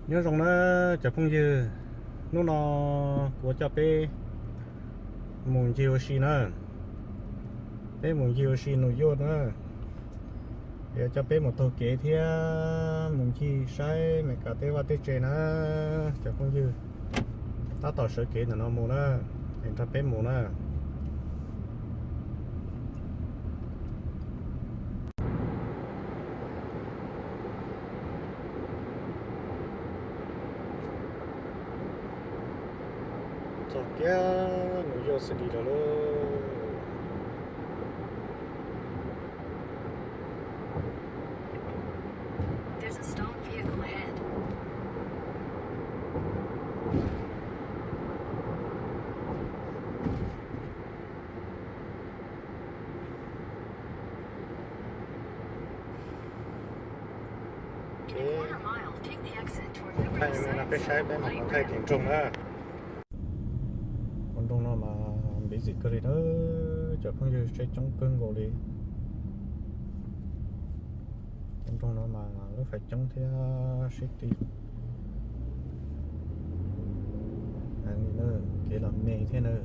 Nyob zoo na cov phooj ywg, hnub no kuv yuav coj peb mus ncig ua si na. Peb mus ncig ua si New York na. Yuav coj peb mus taug kev thiab mus ncig saib Meskas tej vaj tej tsev na. Cov phooj ywg, tab tom sawv kev ntawm no mus na, es nrog peb mus na. Txog kiag New York City lawm lauj. There's a stolen vehicle ahead. In a quarter mile, take the exit toward Liberty Center. Peb saib peb mam thaij tim nroog na. Ua nroog no mas busy kawg li na, cov phooj ywg, tsheb coob kawg nkaus li. Ua nroog no mas lub fais coob thiab safety heev li na, kev los me thiab na.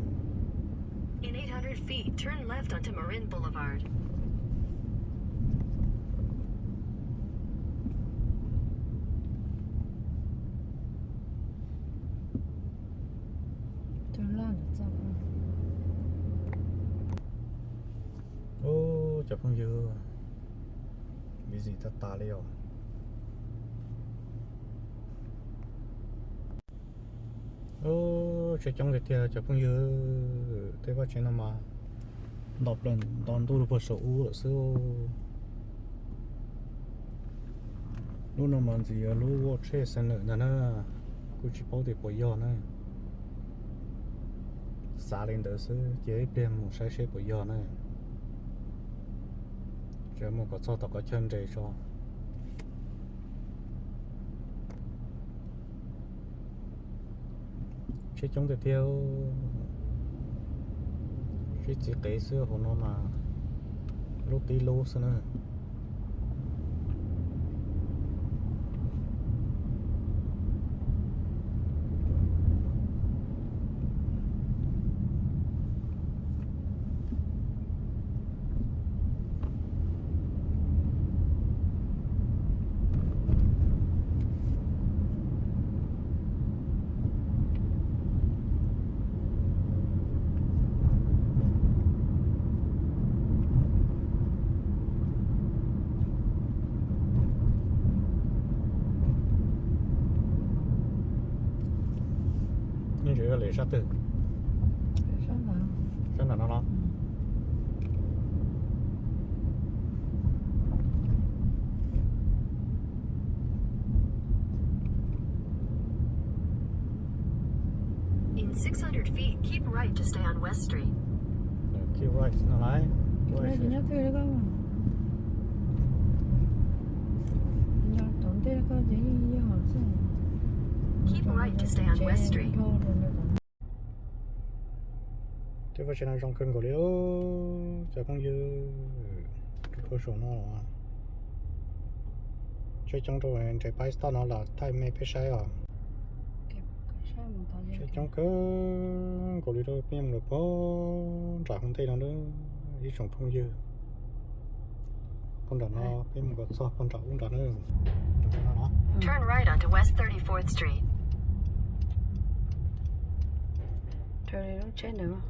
In eight hundred feet, turn left onto Marin Boulevard. Ub, cov phooj ywg, busy tag tas li os. Ub, tsheb coob tiag tiag cov phooj ywg, tej vaj tsev no mas nto plaws nto ntuj rau puag saum ub lawm xwb. Lub no mas ntshe yog lub World Trade Center ntag na, kuj tsis paub tias puas yog na. Xav li ntawd xwb, cia ib pliag mus saib seb puas yog na. Tseem mus kom txog tom qhov chaw nres tso. Tsheb coob tiag tiag, sib txiv qev xwb, hauv no mas lub tib lub xwb na. Yeej tseem yuav lem sab twg? Sab ntawm no los? In six hundred feet, keep right to stay on West Street. Keep right no lawm. Nyob twg koj, nyob tom ntej koj ces yeej yog xwb. Keep right to stay on West Street. Tej vaj tsev no zoo kawg nkaus li cov phooj ywg, rau puag saum no los. Tsheb coob rau nres pab stop no los thaij me peb saib os. Tsheb coob kawg nkaus li rau peb mus rau puag nram hauv ntej no na ib tsoom phooj ywg. Puag nram no peb mus kom txog puag nram ub nrad na. Turn right onto West thirty-fourth Street. Raws li lub tsheb ntawd.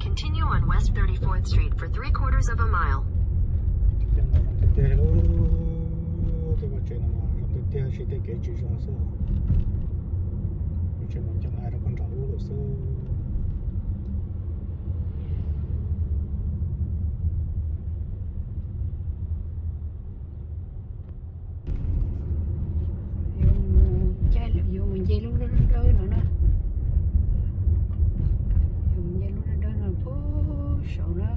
Continue on West thirty-fourth Street for three quarters of a mile. Tej vaj tsev no zoo tiag tiag, sis tej kev tsis zoo xwb. Tseem mus ncoo ai rau puag nram ub lawm xwb. Yuav mus nce lub dawb dawb no na. Yuav mus nce lub dawb dawb no puag saud na.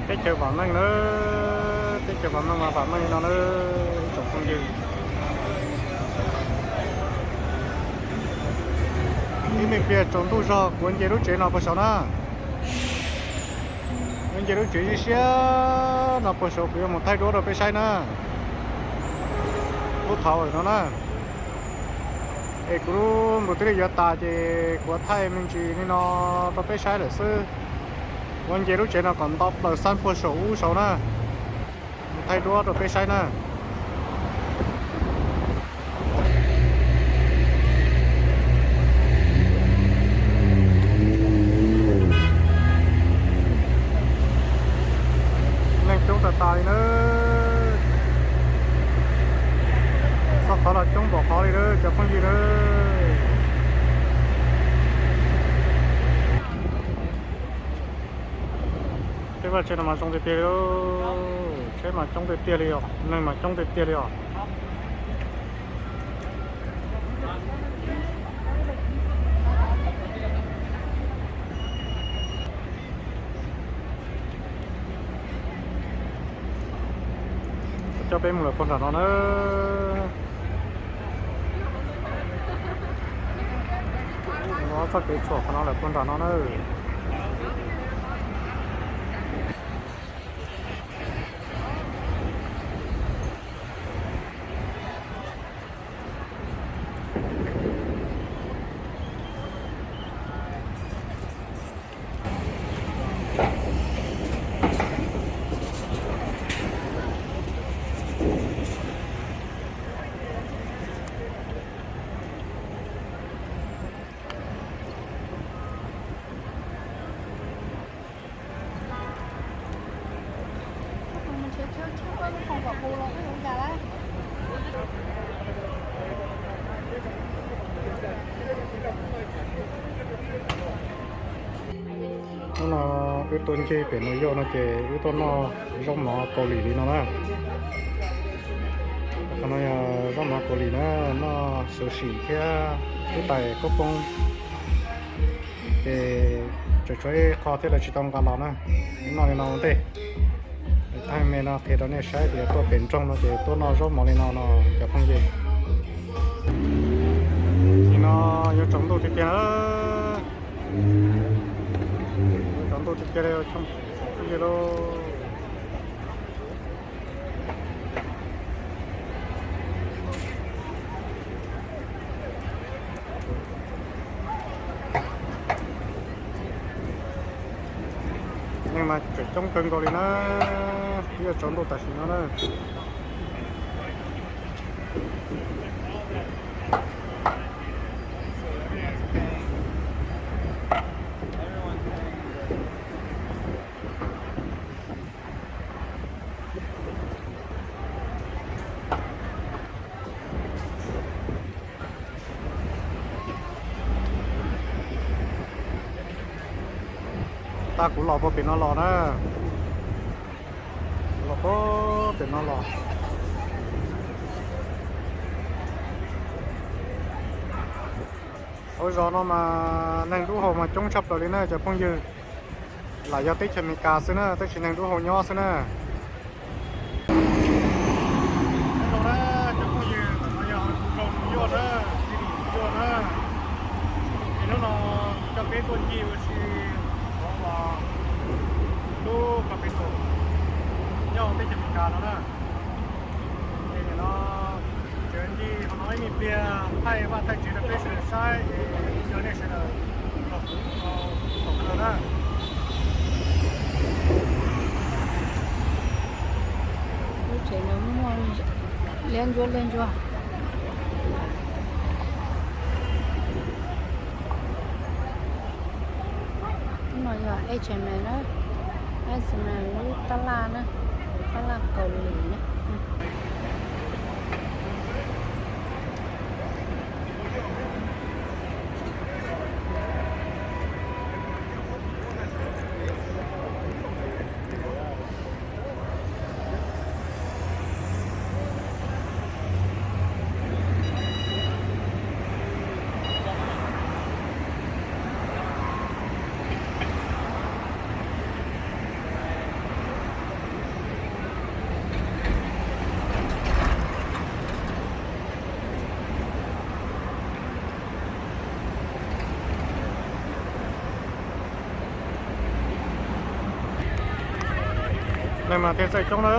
Teb chaws vam meej na, teb chaws vam meej mas vam meej li no na, ib tsoom phooj ywg. Ib me pliag tsaus ntuj zog kuv nce lub tsev no puag saud na. Kuv nce lub tsev siab siab no puag saud kuv yuav mus thaij duab rau peb saib na. Lub thaud no na. Es kuv lub npus twb li yuav tas ces kuv thaij me ntsis li no rau peb saib lawm xwb. Kuv nce lub tsev no kom nto plaws xab puag saum ub saud na. Mus thaij duab rau peb saib na. Neeg coob tag tas li na. Txog qhov los coob npaum qhov li na cov phooj ywg na. Tej vaj tse no mas zoo tiag tiag li, tsheb mas coob tiag tiag li os, neeg mas coob tiag tiag li os. Coj peb mus lawm puag nram no na. Mus ob txoj kev tshuam qhov no lawm puag nram no na. Hnub no wb tuaj ncig pem New York no ces wb tuaj noj zaub mov Kaus Lim li no na. Qhov no yog zaub mov Kaus Lim na, noj sushi thiab ib tais koob poob. Ces tseem tshuav ib qho thiab lawv tsis tau nqa los na, noj li no ua ntej. Thaij me no qhia rau nej saib tias tuaj pem nroog no ces tuaj noj zaub mov li no no cov phooj ywg. Nim no yuav tsaus ntuj tiag tiag na, yuav tsaus ntuj tiag tiag li os phooj ywg lauj. Neeg mas tseem coob kawg nkaus li na, twb yuav tsaus ntuj tam sim no na. Tab kuv los puag pem no los na, los puag pem no los. Hauv zos no mas neeg dub hau mas coob tshaj plaws li na cov phooj ywg. Lam yog teb chaws Amelikas xwb na, tab sis neeg dub hau nyob xwb na. Cov phooj ywg, ntawm no yog nroog New York na, city New York na. Es hnub no coj peb tuaj ncig ua si hauv lub Capitol nyob hauv teb chaws Amelikas no na. Es nim no tseem ncig qhov no ib me pliag thaij vaj thaij tsev rau peb sawv daws saib es coj nej sawv daws los koom kuv na. Lub tsev no muaj liab ntsuab liab ntsuab. Lub no yog H and M na, H and M lub tab laj na. Laj Kaus Lim na. Neeg mas thiaj txawj coob na,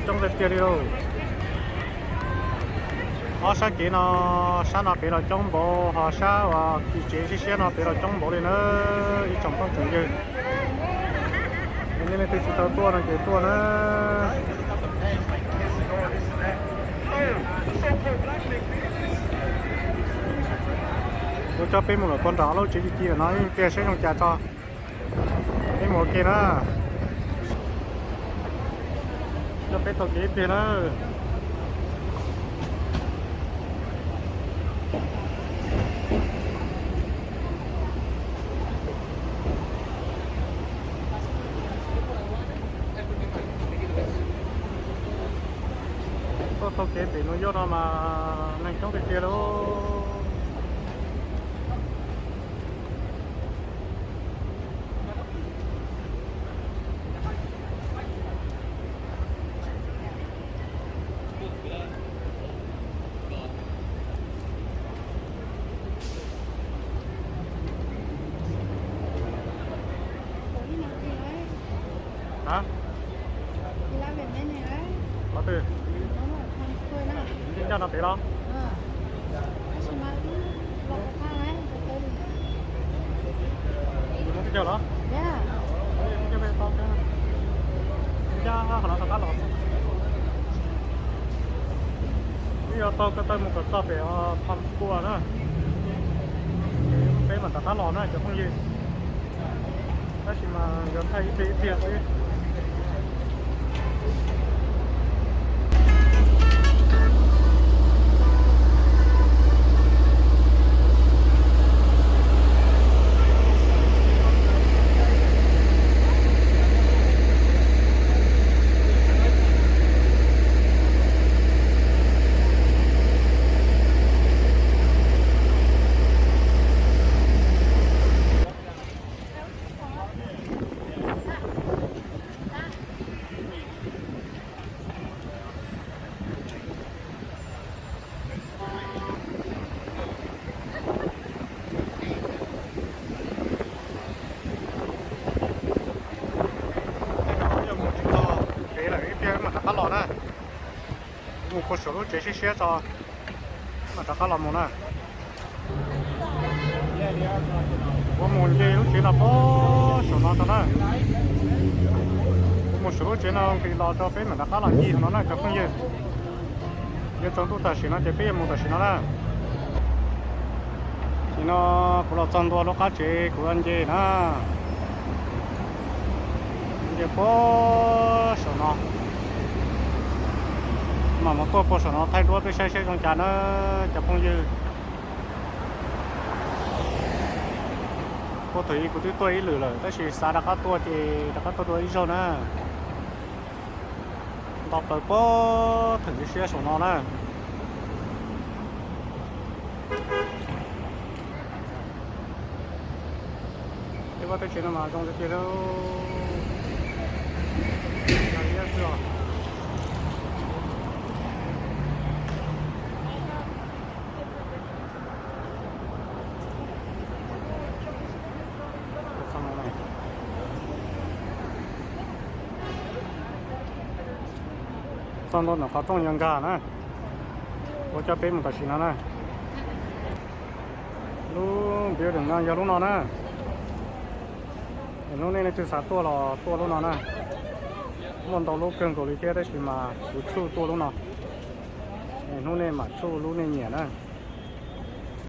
coob tiag tiag li lauj. Ob sab kev no, sab no pem los coob npaum, ho sab uas tim tsev siab siab no pem los coob npaum li na, ib tsoom phooj tsoom ywg. Nej leej twg tsis tau tuaj no ces tuaj na. Kuv coj peb mus lawm puag nram lub tsev ci ci no, ib pliag seb zoo cas tso. Peb mus ua ke na. Coj peb taug kev ib pliag na. Tuaj taug kev pem New York no mas neeg coob tiag tiag lauj. Hả? Qhov twg? Nyob no pem los? Yus mus twj caug los? Yus mus twj caug pem tau, ncaj qhov no rov qab los. Twb yog taug ko taw mus kom txog pem Times Square na, peb mam rov qab los na cov phooj ywg. Tab sis mas yuav thaij ib pliag ib pliag xwb. Tej no yog mus tsis txog kev lawm, ib pliag mam rov qab los na. Kuv mus puag saum lub tsev siab siab tso, mam rov qab los mus na. Kuv mus nce lub tsev no puag saum no tso na. Kuv mus saum lub tsev no nqis los tso, peb mam rov qab los ncig no na cov phooj ywg. Yuav tsaus ntuj tam sim no ces peb yuav mus tam sim no na. Nim no kuv los txog ntua lub qab tsev kuv yuav nce na. Nce puag saum no, mam mus tuaj puag saum no thaij duab peb saib seb zoo cas na cov phooj ywg. Puag thaum ub kuv twb tuaj ib lwm lawm tab sis xav rov qab tuaj ces rov qab tuaj dua ib zaug na. Nto plaws puag thaum siab saum no na. Tej vaj tej tsev no mas zoo tiag tiag li. Txog ntua ntawm qhov rooj yuav nkag na, kuv coj peb mus tam sim no na. Lub building no yog lub no na. Hnub nej leej twg xav tuaj los tuaj lub no na. Muaj ntau lub kawg nkaus li thiab tab sis mas kuv tshuaj tuaj lub no. Hnub nej mam tshuaj lub nej nyiam na.